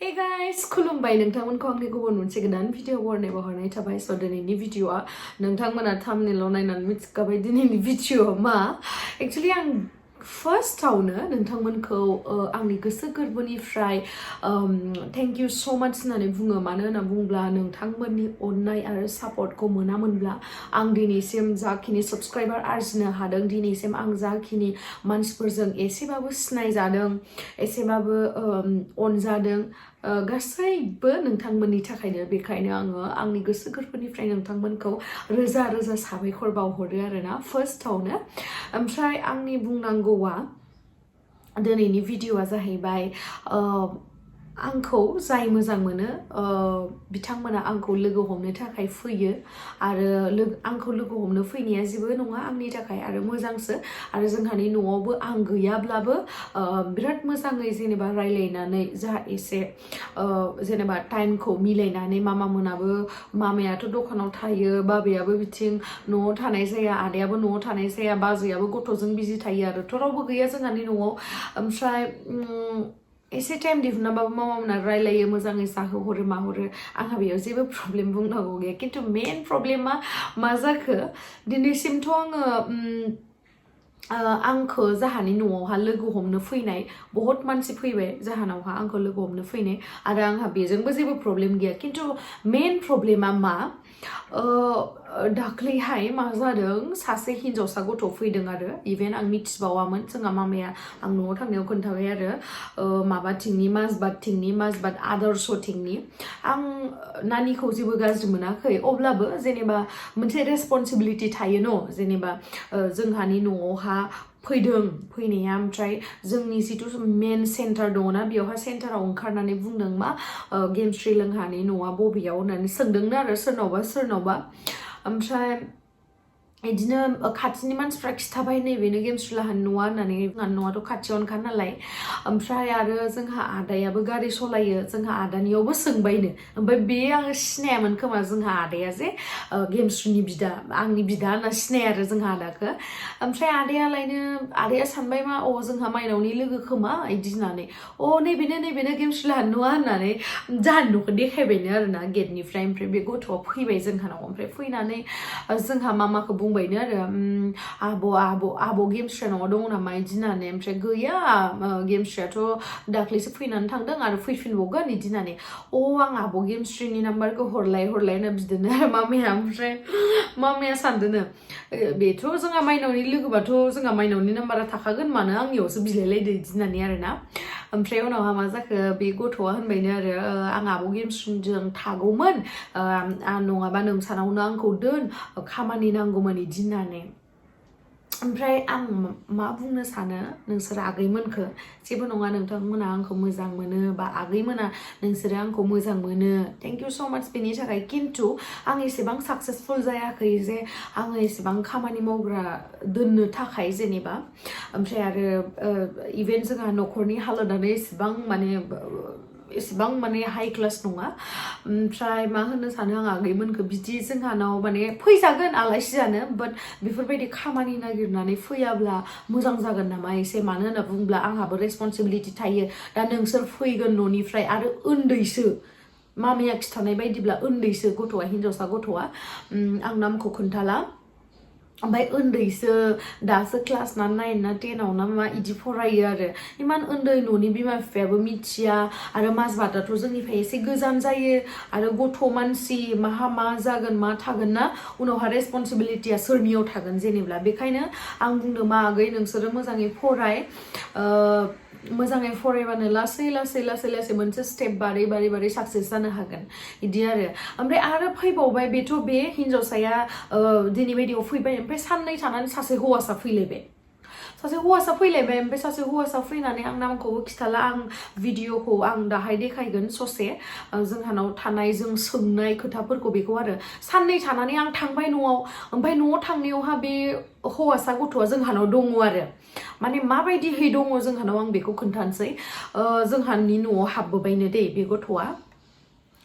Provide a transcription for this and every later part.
Hey guys, खुलुमबाय नोंथांमोनखौ आंनि गुबुन मोनसे गोदान भिडिअ हरनाय थाबाय स दिनैनि भिडिअआ नोंथांमोना थाम्बनेलाव नायनानै मिथिखाबाय दिनैनि भिडिअआ मा एक्चुअली आं फार्स्टआवनो नोंथांमोनखौ आंनि गोसो गोरबोनिफ्राय थैंक यू सो माच होननानै बुङो मानो होनना बुङोब्ला नोंथांमोननि अननाय आरो सापर्टखौ मोनामोनब्ला आं दिनैसिम जाखिनि सब्सक्राइबार आर्जिनो हादों दिनैसिम आं जाखिनि मानसिफोरजों एसेबाबो सिनायजादों एसेबाबो अनजादों गासैबो नोंथांमोननि थाखायनो बेखायनो आङो आंनि गोसो गोरबोनिफ्राय नोंथांमोनखौ रोजा रोजा साबायखर बावहरो आरोना फार्स्टआवनो ओमफ्राय आंनि बुंनांगौआ दिनैनि भिडिअआ जाहैबाय आंखौ जाय मोजां मोनो बिथांमोना आंखौ लोगो हमनो थाखाय फैयो आरो आंखौ लोगो हमनो फैनाया जेबो नङा आंनि थाखाय आरो मोजांसो आरो जोंहानि न'आवबो आं गैयाब्लाबो बिराद मोजाङै जेनेबा रायलायनानै जा एसे जेनेबा टाइमखौ मिलायनानै मामामोनाबो मामायाथ' दखानाव थायो बाबायाबो बिथिं न'आव थानाय जाया आदायाबो न'आव थानाय जाया बाजैयाबो गथ'जों बिजि थायो आरोथ' रावबो गैया जोंहानि न'आव ओमफ्राय एसे टाइम दिहुननाबाबो मामामोना रायलायो मोजाङै जाहोहरो माहरो आंहा बेयाव जेबो प्रब्लेम बुंनांगौ गैया खिन्थु मेन प्रब्लेमा मा जाखो दिनैसिमथ' आंखौ जाहानि न'आवहा लोगो हमनो फैनाय बहुत मानसि फैबाय जाहानावहा आंखौ लोगो हमनो फैनाय आरो आंहा बेजोंबो जेबो प्रब्लेम गैया खिन्थु मेन प्रब्लेमा मा दाख्लैहाय मा जादों सासे हिन्जावसा गथ' फैदों आरो इभेन आं मिथिबावामोन जोंहा मामाया आं न'आव थांनायाव खोन्थाबाय आरो माबाथिंनि माजबादथिंनि आदर्शथिंनि आं नानिखौ जेबो गाज्रि मोनाखै अब्लाबो जेनेबा मोनसे रेसपन्सिबिलिटि थायो न' जेनेबा जोंहानि न'आवहा फैदों फैनाया ओमफ्राय जोंनि जिथु मेन सेन्टार दङना बेयावहा सेन्टाराव ओंखारनानै बुंदों मा गेमस्रि लोंहानि न'आ बबेयाव होननानै सोंदोंनो आरो सोरनावबा ओमफ्राय बिदिनो खाथिनि मानसिफ्रा खिथाबाय नैबेनो गेमस्रि लाहानि न'आ होननानै जोंहा न'आथ' खाथियावनोखा नालाय ओमफ्राय आरो जोंहा आदायाबो गारि सलायो जोंहा आदानियावबो सोंबायनो ओमफ्राय बे आङो सिनायामोन खोमा जोंहा आदाया जे गेमस्रिनि बिदा आंनि बिदा होनना सिनाया आरो जोंहा आदाखौ ओमफ्राय आदाया सानबाय मा जोंहा माइनावनि लोगो खोमा बिदि होननानै नैबेनो गेमस्रि लाहानि न'आ होननानै जाहानि न'खौ देखायबायनो आरोना गेटनिफ्राय ओमफ्राय बे गथ'आ फैबाय जोंहानाव ओमफ्राय फैनानै जोंहा मामाखौ बुंबायनो आरो आब' गेमस्रिया न'आव दङ नामा बिदि होननानै ओमफ्राय गैया गेमस्रियाथ' दाख्लैसो फैनानै थांदों आरो फैफिनबावगोन बिदि होननानै आं आब' गेमस्रिनि नाम्बारखौ हरलाय होनना बिदिनो आरो मामाया ओमफ्राय मामाया सानदोंनो बेथ' जोंहा माइनावनि लोगोबाथ' जोंहा माइनावनि नाम्बारा थाखागोन मानो आंनियावसो बिलायलायदो बिदि होननानै आरोना ओमफ्राय उनावहा मा जाखो बे गथ'आ होनबायनो आरो आं आब' गेमस्रिजों थागौमोन नङाबा नोंसानावनो आंखौ दोन खामानि नांगौमोन बिदि होननानै ओमफ्राय आं मा बुंनो सानो नोंसोर आगैमोनखो जेबो नङा नोंथांमोना आंखौ मोजां मोनो बा आगैमोना नोंसोरो आंखौ मोजां मोनो थेंक इउ स' माच बेनि थाखाय खिन्थु आं एसेबां साक्सेसफुल जायाखै जे आङो एसेबां खामानि मावग्रा दोननो थाखाय जेनेबा ओमफ्राय आरो इभेन जोंहा न'खरनि हालोदानो एसेबां माने हाइ क्लास नङा ओमफ्राय मा होनो सानो आं आगैमोनखो बिदि जोंहानाव माने फैजागोन आलासि जानो बाट बेफोरबायदि खामानि नागिरनानै फैयाब्ला मोजां जागोन नामा एसे मानो होनना बुङोब्ला आंहाबो रेसपन्सिबिलिटि थायो दा नोंसोर फैगोन न'निफ्राय आरो उन्दैसो मामाया खिथानाय बायदिब्ला उन्दैसो गथ'आ हिन्जावसा गथ'आ आं नामखौ खोन्थाला ओमफ्राय उन्दैसो दासो क्लास 9 ना 10 ना मा इदि फरायो आरो इमान उन्दै न'नि बिमा बिफायाबो मिथिया आरो माजबादाथ' जोंनिफ्राय एसे गोजान जायो आरो गथ' मानसि मा जागोन मा थागोन ना उनावहा रेसपन्सिबिलिटिया सोरनियाव थागोन जेनेबा बेखायनो आं बुंदों मा आगै नोंसोरो मोजाङै मोजाङै फरायबानो लासै मोनसे स्टेप बारै साक्सेस जानो हागोन बिदि आरो फैबावबाय बेथ' बे हिन्जावसाया दिनै बायदियाव फैबाय ओमफ्राय साननै थानानै सासे हौवासा फैलायबाय ओमफ्राय सासे हौवासा फैनानै आं नामखौबो खिथाला आं भिडिअखौ आं दाहाय देखायगोन ससे जोंहानाव थानाय जों सोंनाय खोथाफोरखौ बेखौ आरो साननै थानानै आं थांबाय न'आव ओमफ्राय न'आव थांनायावहा बे हौवासा गथ'आ जोंहानाव दङ आरो माने माबायदिहै दङ जोंहानाव आं बेखौ खोन्थानोसै जोंहानि न'आव हाबबोबायनो दे बे गथ'आ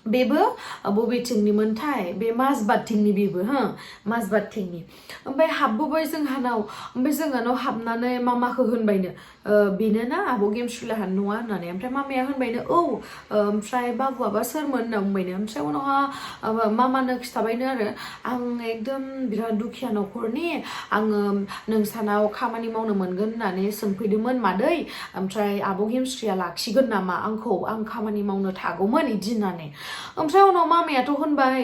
बेबो बबेथिंनिमोनथाय बे माजबादथिंनि बेबो हो माजबादथिंनि ओमफ्राय हाबबोबाय जोंहानाव ओमफ्राय जोंहानाव हाबनानै मामाखौ होनबायनो बेनो ना आब' गेमस्रि लाहानि न'आ होननानै ओमफ्राय मामाया होनबायनो औ ओमफ्राय बाबुआबा सोरमोन होनना बुंबायनो ओमफ्राय उनावहा मामानो खिथाबायनो आरो आं एकदम बिराद दुखिया न'खरनि आङो नोंसानाव खामानि मावनो मोनगोन होननानै सोंफैदोंमोन मादै ओमफ्राय आब' गेमस्रिया लाखिगोन नामा आंखौ आं खामानि मावनो थागौमोन इदि होननानै ओमफ्राय उनाव मामायाथ' होनबाय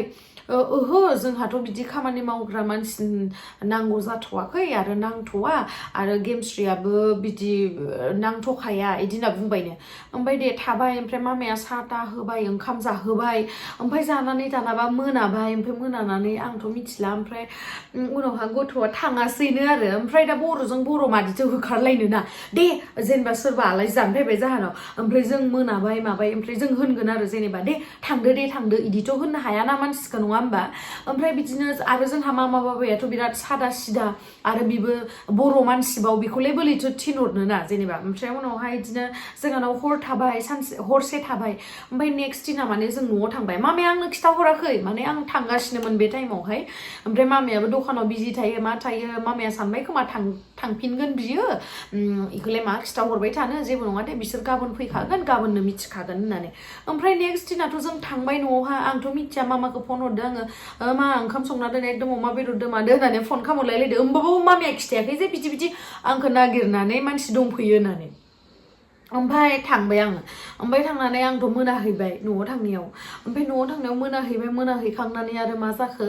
ओहो जोंहाथ' बिदि खामानि मावग्रा मानसि नांगौ जाथ'वाखै आरो नांथ'वा आरो गेमस्रियाबो बिदि नांथ'खाया इदि होनना बुंबायनो ओमफ्राय दे थाबाय ओमफ्राय मामाया साहा ता होबाय ओंखाम जाहोबाय ओमफ्राय जानानै दानाबा मोनाबाय ओमफ्राय मोनानानै आंथ' मिथिला ओमफ्राय उनावहा गथ'आ थाङासैनो आरो ओमफ्राय दा बर'जों बर' मादिथो होखारलायनो ना दे जेनेबा सोरबा आलासि जानो फैबाय जाहानाव ओमफ्राय जों मोनाबाय माबाय ओमफ्राय जों होनगोन आरो जेनेबा दे थांदो इदिथ' होननो हायाना मानसिखौ नङा होमबा ओमफ्राय बिदिनो आरो जोंहा मामा बाबायाथ' बिराद सादा सिदा आरो बिबो बर' मानसिबाव बेखौलाय बोरैथो थिनहरनो ना जेनेबा ओमफ्राय उनावहाय बिदिनो जोंहानाव हर थाबाय हरसे थाबाय ओमफ्राय नेक्स्ट दिना माने जों न'आव थांबाय मामाया आंनो खिथाहराखै माने आं थांगासिनोमोन बे टाइमावहाय ओमफ्राय मामायाबो दखानाव बिजि थायो मा थायो मामाया सानबाय खोमा थांफिनगोन बियो इखौलाय मा खिथाहरबाय थानो जेबो नङा दे बिसोर गाबोन फैखागोन गाबोननो मिथिखागोन होननानै ओमफ्राय नेक्स्ट दिनाथ' जों थांबाय न'आवहा आंथ' मिथिया मामाखौ फन हरदो आङो मा ओंखाम संना दोन एकदम अमा बेदर दोमादो होननानै फन खालामहरलायलायदो होमबाबो मामाया खिथायाखै जे बिदि आंखौ नागिरनानै मानसि दंफैयो होननानै ओमफ्राय थांबाय आङो ओमफ्राय थांनानै आंथ' मोनाहैबाय न'आव थांनायाव ओमफ्राय न'आव थांनायाव मोनाहैखांनानै आरो मा जाखो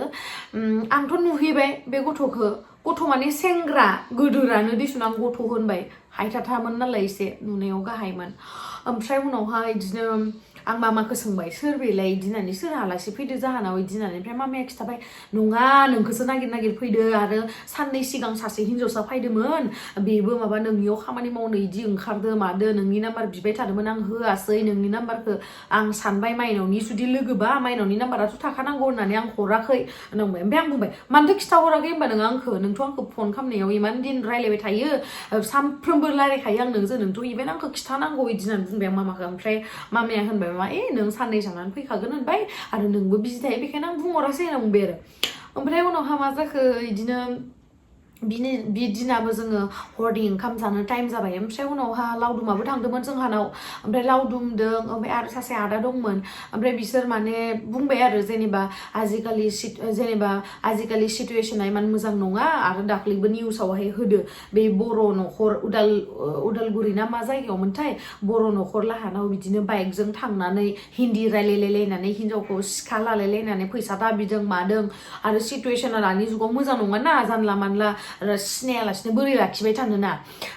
आंथ' नुहैबाय बे गथ' माने सेंग्रा गोदोरानो दिसुन आं गथ' होनबाय हायथाथामोन नालाय एसे नुनायाव गाहायमोन ओमफ्राय उनावहाय बिदिनो आं मामाखौ सोंबाय सोर बेलाय इदि होननानै सोर आलासि फैदो जाहानाव इदि होननानै ओमफ्राय मामाया खिथाबाय नङा नोंखौसो नागिर फैदो आरो साननै सिगां सासे हिन्जावसा फैदोंमोन बेबो माबा नोंनियाव खामानि मावनो इदि ओंखारदो मादो नोंनि नाम्बार बिबाय थादोंमोन आं होआसै नोंनि नाम्बारखौ आं सानबाय माइनावनि जुदि लोगोबा माइनावनि नाम्बाराथ' थाखानांगौ होननानै आं हराखै होनबाय ओमफ्राय आं बुंबाय मानोथो खिथाहराखै होनबा नों नोंथ' आंखौ फन खालामनायाव इमान दिन रायलायबाय थायो सानफ्रोमबो रायलायखायो आं नोंथ' इभेन आंखौ खिथानांगौ इदि होननानै बुंबाय आं मामाखौ ओमफ्राय मामाया होनबाय मा नों साननै थांनानै फैखागोन होनबाय आरो नोंबो बिजि थायो बेखायनो आं बुंहरासै होनना बुंबाय आरो ओमफ्राय उनावहा मा जाखो बिदिनो बि दिनाबो जोङो हरनि ओंखाम जानो टाइम जाबाय ओमफ्राय उनावहा लावदुमाबो थांदोंमोन जोंहानाव ओमफ्राय लावदुमदों ओमफ्राय आरो सासे आदा दंमोन ओमफ्राय बिसोर माने बुंबाय आरो जेनेबा आजिखालि सिटुवेसना इमान मोजां नङा आरो दाख्लैबो निउसावहाय होदो बे बर' न'खर उदालगुरि ना मा जायगायावमोनथाय बर' न'खर लाहानाव बिदिनो बाइकजों थांनानै हिन्दी रायलायलायलायनानै हिन्जावखौ सिखा लालायलायनानै फैसा दाबिदों मादों आरो सिटुवेसना दानि जुगाव मोजां नङा ना जानला मानला सिनायालासिनो बोरै लाखिबाय थानोना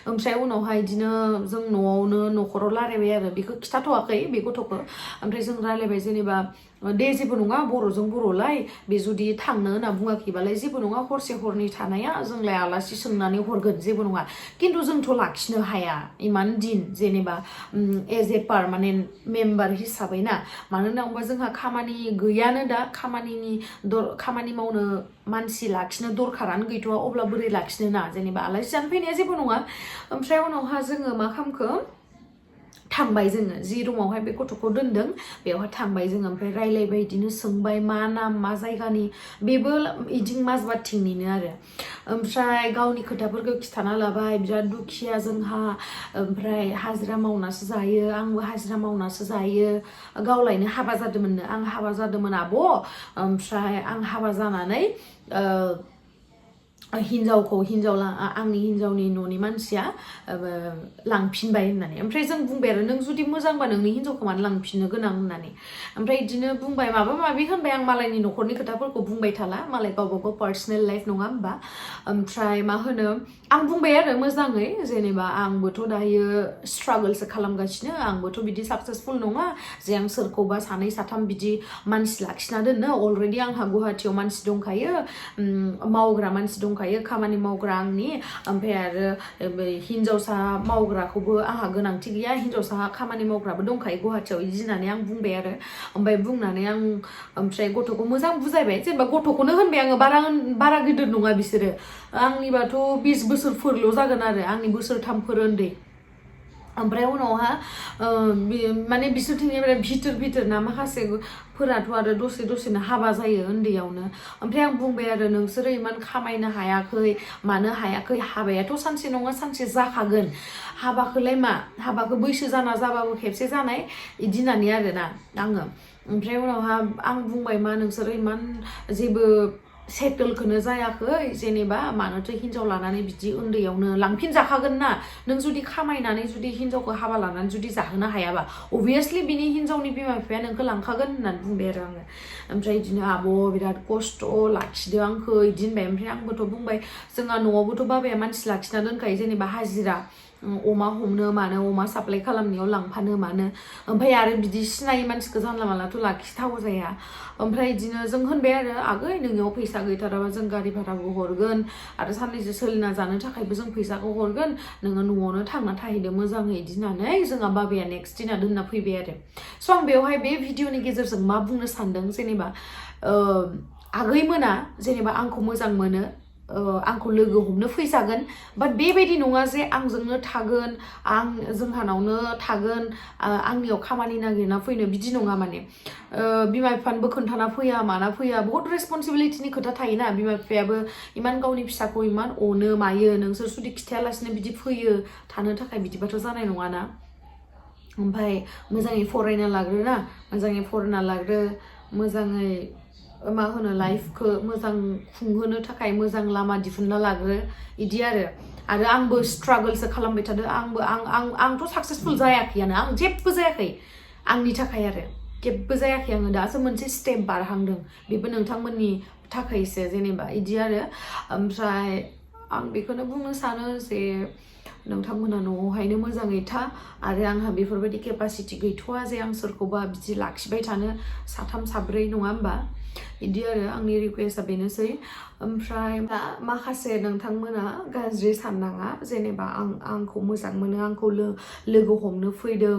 ओमफ्राय उनावहाय बिदिनो जों न'आवनो न'खराव रायलायबाय आरो बेखौ खिथाथ'वाखै बे गथ'खौ ओमफ्राय जों रायलायबाय जेनेबा दे जेबो नङा बर'जों बर'लाय बे जुदि थांनो होनना बुङाखैबालाय जेबो नङा हरसे हरनै थानाया जोंलाय आलासि सोंनानै हरगोन जेबो नङा खिन्थु जोंथ' लाखिनो हाया इमान दिन जेनेबा एज ए पारमानेन्ट मेम्बार हिसाबै ना मानो होनना बुङोबा जोंहा खामानि गैयानो दा खामानि मावनो मानसि लाखिनो दरखारानो गैथ'वा अब्ला बोरै लाखिनो ना जेनेबा आलासि जानो फैनाया जेबो नङा ओमफ्राय उनावहा जोङो मा खालामखो थांबाय जोङो जि रुमावहाय बे गथ'खौ दोनदों बेवहाय थांबाय जोङो ओमफ्राय रायलायबाय बिदिनो सोंबाय मा नाम मा जायगानि बेबो इदिं माजबादथिंनिनो आरो ओमफ्राय गावनि खोथाफोरखौ खिथाना लाबाय बिराद दुखिया जोंहा ओमफ्राय हाजिरा मावनासो जायो आंबो हाजिरा मावनासो जायो गावलायनो हाबा जादोंमोननो आं हाबा जादोंमोन आब' ओमफ्राय आं हाबा जानानै आंनि हिन्जावनि न'नि मानसिया लांफिनबाय होननानै ओमफ्राय जों बुंबाय आरो नों जुदि मोजांबा नोंनि हिन्जावखौ मानो लांफिननो गोनां होननानै ओमफ्राय बिदिनो बुंबाय माबा माबि होनबाय आं मालायनि न'खरनि खोथाफोरखौ बुंबाय थाला मालाय गावबा गाव पार्सनेल लाइफ नङा होमबा ओमफ्राय मा होनो आं बुंबाय आरो मोजाङै जेनेबा आंबोथ' दायो स्ट्रागोलसो खालामगासिनो आंबोथ' बिदि साक्सेसफुल नङा जे आं सोरखौबा सानै साथाम बिदि मानसि लाखिना दोननो अलरेडि आंहा गुवाहाटियाव मानसि दंखायो मावग्रा मानसि दंखायो खामानि मावग्रा आंनि ओमफ्राय आरो हिन्जावसा मावग्राखौबो आंहा गोनांथि गैया हिन्जावसा खामानि मावग्राबो दंखायो गुवाहाटियाव बिदि होननानै आं बुंबाय आरो ओमफ्राय बुंनानै आं ओमफ्राय गथ'खौ मोजां बुजायबाय जेनेबा गथ'खौनो होनबाय आङो बारा गिदिर नङा बिसोरो आंनिबाथ' 20 बोसोरफोरल' जागोन आरो आंनि बोसोरथामफोर उन्दै ओमफ्राय उनावहा माने बिसोरथिंनिफ्राय भितर ना माखासे फोराथ' आरो दसेनो हाबा जायो उन्दैयावनो ओमफ्राय आं बुंबाय आरो नोंसोरो इमान खामायनो हायाखै मानो हायाखै हाबायाथ' सानसे नङा सानसे जाखागोन हाबाखौलाय मा हाबाखौ बैसो जाना जाबाबो खेबसे जानाय इदि होननानै आरोना आङो ओमफ्राय उनावहा आं बुंबाय मा नोंसोरो इमान जेबो सेटलखौनो जायाखै जेनेबा मानोथो हिनजाव लानानै बिदि उन्दैयावनो लांफिनजाखागोन ना नों जुदि खामायनानै जुदि हिनजावखौ हाबा लानानै जुदि जाहोनो हायाबा अभियासलि बिनि हिनजावनि बिमा बिफाया नोंखौ लांखागोन होननानै बुंबाय आरो आङो ओमफ्राय बिदिनो आब' बिराद खस्थ' लाखिदों आंखौ बिदि होनबाय ओमफ्राय आंबोथ' बुंबाय जोंहा न'आवबोथ' बाबाया मानसि लाखिना दोनखायो जेनेबा हाजिरा अमा हमनो मानो अमा साप्लाय खालामनायाव लांफानो मानो ओमफ्राय आरो बिदि सिनायै मानसिखौ जानला मानलाथ' लाखिथाव जाया ओमफ्राय बिदिनो जों होनबाय आरो आगै नोंनियाव फैसा गैथाराबा जों गारि भाराबो हरगोन आरो साननैसो सोलिना जानो थाखायबो जों फैसाखौ हरगोन नोङो न'आवनो थांना थाहैदो मोजाङै बिदि होननानै जोंहा बाबाया नेक्स्ट दिना दोनना फैबाय आरो स' आं बेवहाय बे भिडिअनि गेजेरजों मा बुंनो सानदों जेनेबा आगैमोना जेनेबा आंखौ मोजां मोनो आंखौ लोगो हमनो फैजागोन बाट बेबायदि नङा जे आंजोंनो थागोन आं जोंहानावनो थागोन आंनियाव खामानि नागिरना फैनो बिदि नङा माने बिमा बिफानोबो खोन्थाना फैया माना फैया बहुत रेसपन्सिबिलिटिनि खोथा थायोना बिमा बिफायाबो इमान गावनि फिसाखौ इमान अनो मायो नोंसोर जुदि खिथायालासिनो बिदि फैयो थानो थाखाय बिदिबाथ' जानाय नङाना ओमफ्राय मोजाङै फरायना लाग्रो ना मोजाङै फरायना लाग्रो मोजाङै मा होनो लाइफखौ मोजां खुंहोनो थाखाय मोजां लामा दिहुनना लाग्रो इदि आरो आंबो स्ट्रागलसो खालामबाय थादों आंथ' साक्सेसफुल जायाखैयानो आं जेबो जायाखै आंनि थाखाय आरो जेबो जायाखै आङो दासो मोनसे स्टेप बारहांदों बेबो नोंथांमोननि थाखायसो जेनेबा इदि आरो ओमफ्राय आं बेखौनो बुंनो सानो जे नोंथांमोना न'आवहायनो मोजाङै था आरो आंहा बेफोरबायदि केपासिटि गैथ'वा जे आं सोरखौबा बिदि लाखिबाय थानो साथाम साब्रै नङा होमबा बिदि आरो आंनि रिकुवेस्टआ बेनोसै ओमफ्राय माखासे नोंथांमोना गाज्रि साननाङा जेनेबा आंखौ मोजां मोनो आंखौ लोगो हमनो फैदों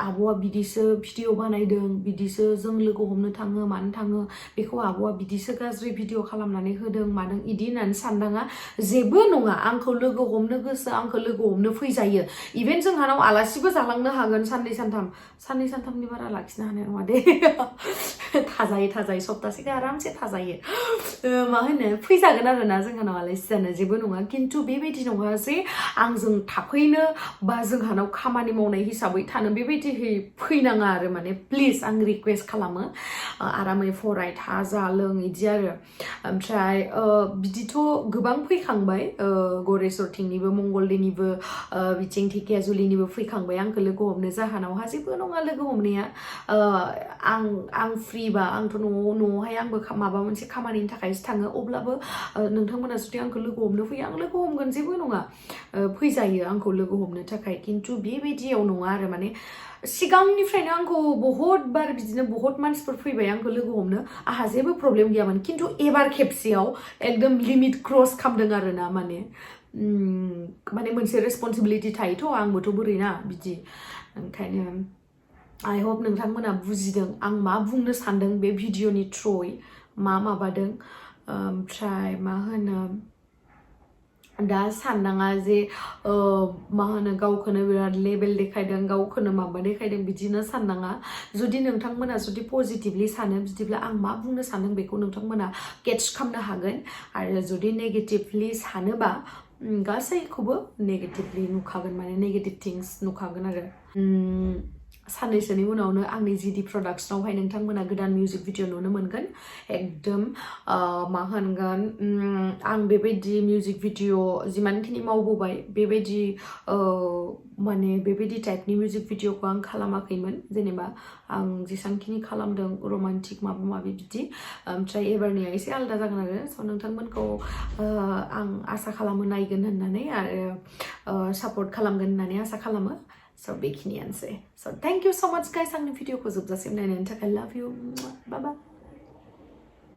आब'आ बिदिसो भिडिअ बानायदों बिदिसो जों लोगो हमनो थाङो मानो थाङो बेखौ आब'आ बिदिसो गाज्रि भिडिअ खालामनानै होदों मादों इदि होननानै साननाङा जेबो नङा आंखौ लोगो हमनो गोसो आंखौ लोगो हमनो फैजायो इभेन जोंहानाव आलासिबो जालांनो हागोन साननै सानथामनि बारा लाखिनो हानाय नङा दे थाजायो सप्तासेखौ आरामसे थाजायो मा होनो फैजागोन आरोना जोंहानाव आलासि जानो जेबो नङा खिन्थु बेबायदि नङा जे आंजों थाफैनो बा जोंहानाव खामानि मावनाय हिसाबै थानो बेबायदिहै फैनाङा आरो माने प्लिज आं रिकुवेस्ट खालामो आरामै फराय था जा लों इदि आरो ओमफ्राय बिदिथ' गोबां फैखांबाय गरेस्वरथिंनिबो मंगलदैनिबो बिथिं ढेकियाजुलिनिबो फैखांबाय आंखौ लोगो हमनो जाहोनावहा जेबो नङा लोगो हमनाया आं फ्रिबा आंथ' न'आवहाय आंबो माबा मोनसे खामानिनि थाखायसो थाङो अब्लाबो नोंथांमोना जुदि आंखौ लोगो हमनो फैयो आं लोगो हमगोन जेबो नङा फैजायो आंखौ लोगो हमनो थाखाय खिन्थु बेबायदियाव नङा आरो माने सिगांनिफ्रायनो आंखौ बहुत बार बिदिनो बहुत मानसिफोर फैबाय आंखौ लोगो हमनो आंहा जेबो प्रब्लेम गैयामोन खिन्थु एबार खेबसेयाव एकदम लिमिट क्रस खालामदों आरो ना माने मोनसे रेसपन्सिबिलिटि थायोथ' आंबोथ' बोरै ना बिदि ओंखायनो आइ होप नोंथांमोना बुजिदों आं मा बुंनो सानदों बे भिडिअनि थ्रुयै मा माबादों ओमफ्राय मा होनो दा साननाङा जे मा होनो गावखौनो बिराद लेबेल देखायदों गावखौनो माबा देखायदों बिदिनो साननाङा जुदि नोंथांमोना जुदि पजिटिभलि सानो बिदिब्ला आं मा बुंनो सानदों बेखौ नोंथांमोना केटच खालामनो हागोन आरो जुदि नेगेटिभलि सानोबा गासैखौबो नेगेटिभलि नुखागोन माने नेगेटिभ थिंस नुखागोन आरो साननैसोनि उनावनो आंनि जिडि प्रडाक्सनावहाय नोंथांमोना गोदान मिउजिक भिडिअ नुनो मोनगोन एकदम मा होनगोन आं बेबायदि मिउजिक भिडिअ जिमानखिनि मावबोबाय बेबायदि माने बेबायदि टाइपनि मिउजिक भिडिअखौ आं खालामाखैमोन जेनेबा आं जेसेबांखिनि खालामदों रमान्टिक माबा माबि बिदि ओमफ्राय एबारनिया एसे आलादा जागोन आरो स' नोंथांमोनखौ आं आसा खालामो नायगोन होननानै आरो सापर्ट खालामगोन होननानै आसा खालामो स' बेखिनियानोसै स' थेंक इउ स' माच गाइस आंनि भिडिअखौ जोबजासिम नायनायनि थाखाय लाभ इउ बाय बाय